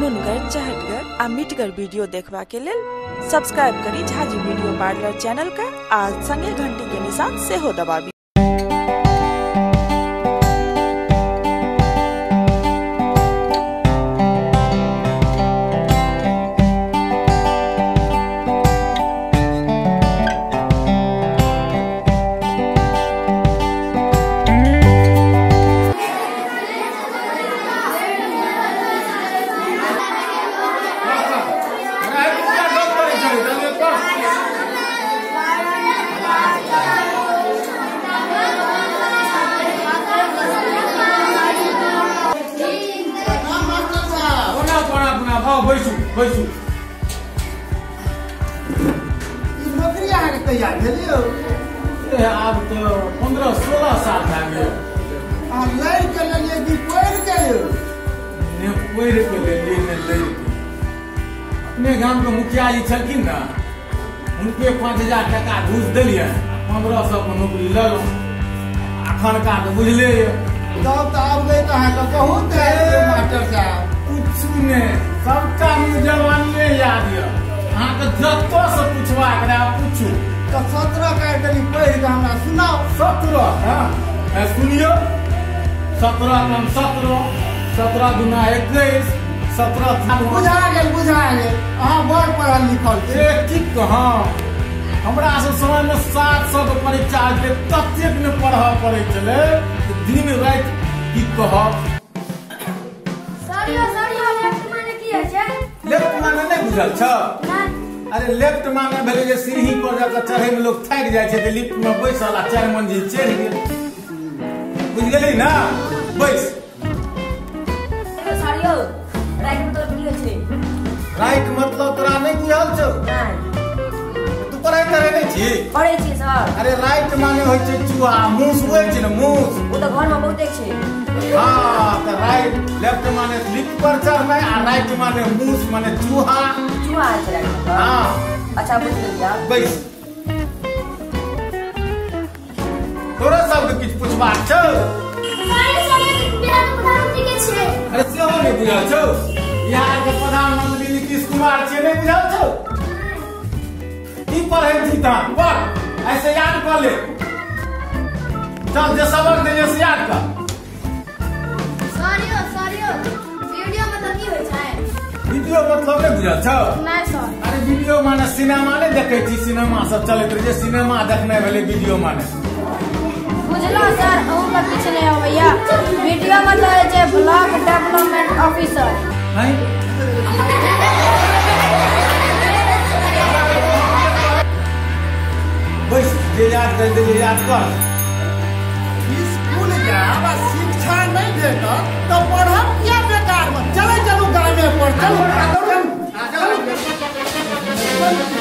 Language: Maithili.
नुनगर चहटगर आ मिठगर वीडियो देखबा के लेल सब्सक्राइब करी झाजी वीडियो पार्लर चैनल का आ संगे घंटी के निशान सेहो दबाबी। बैसू बैसू। नौकरी अहाँके कहिया भेल यौ? आब तऽ 15-16 साल भए गेल। अहाँ लड़ि के लेलियै कि पढ़ि के यौ? ने पढ़ि के लेलियै ने लड़ि के। अपने गामके मुखिया जी छलखिन ने, हुनके 5000 टका घूस देलियै, 1500 के नौकरी लेलहुँ। अखनका तऽ बुझले यऽ। तब तऽ आब गई तऽ अहाँके बहुत मास्टर साहब। कुछ नहि, सबटा जवानिये याद यऽ। अहाँके जतऽसँ पूछबाक रहए पूछू। तऽ 17 काटि कनि पढ़ि कऽ हमरा सुनाउ। 17? हँ सुनियौ। 17 कम 17, 17 दूना 21, 17। बुझा गेल बुझा गेल, अहाँ बड़ पढ़ल लिखल छी। की कहब, हमरा सब समयमे 700 के परीक्षा होइत, ततेक ने पढ़ऽ पड़ै छलै दिन राति, की कहब। लेफ्ट माने नहि बुझल छौ? अरे लेफ्ट माने भेलै जे सीढ़ी पर जाकऽ चढ़ै मे लोग थाकि जाइ छै तऽ लिफ्ट मे बैसल आ 4 मंजिल चढ़ि गेल। बुझि गेली ना? बैस। राइट मतलब तोरा नहि बुझल छौ? तू पढ़ै तढ़ै नहि छी? पढ़ै छी सर। अरे राइट माने होइ छै चूहा, मूस होइ छै ने मूस, ओ तऽ घर मे बहुते छै। हाँ तऽ राइट लेफ्ट माने लिफ्ट पर चढ़नाइ आ राइट माने मूस माने चूहा। चूहा छै राइट। हाँ अच्छा बुझि गेलियै। बैस। तोरा सबके किछु पूछबाक छौ? अरे सेहो नहि बुझल छौ? बिहार के प्रधानमंत्री नीतीश कुमार छियै, नहि बुझल छौ? की पढ़ै छी तहन? पढ़, ऐसे याद कऽ ले। चल जे सबक देलियै से याद कर। वीडियो मतलब नहि बुझल छौ? नहि सर। अरे वीडियो माने सिनेमा नहि देखै छी, सिनेमा सब चलैत रहै छै, सिनेमा देखनाइ भेलै वीडियो माने। बुझलहुँ सर, अहूँके किछु नहि अबैया। वीडियो मतलब होइ छै ब्लॉक डेवलपमेंट ऑफिसर। नहीं बैस, जे याद कर देलियै याद कर। स्कूल जायब आ शिक्षा नहि भेटत तऽ पढ़ब किया बेकार में? चलै चलू गामे पर, चलू चलू।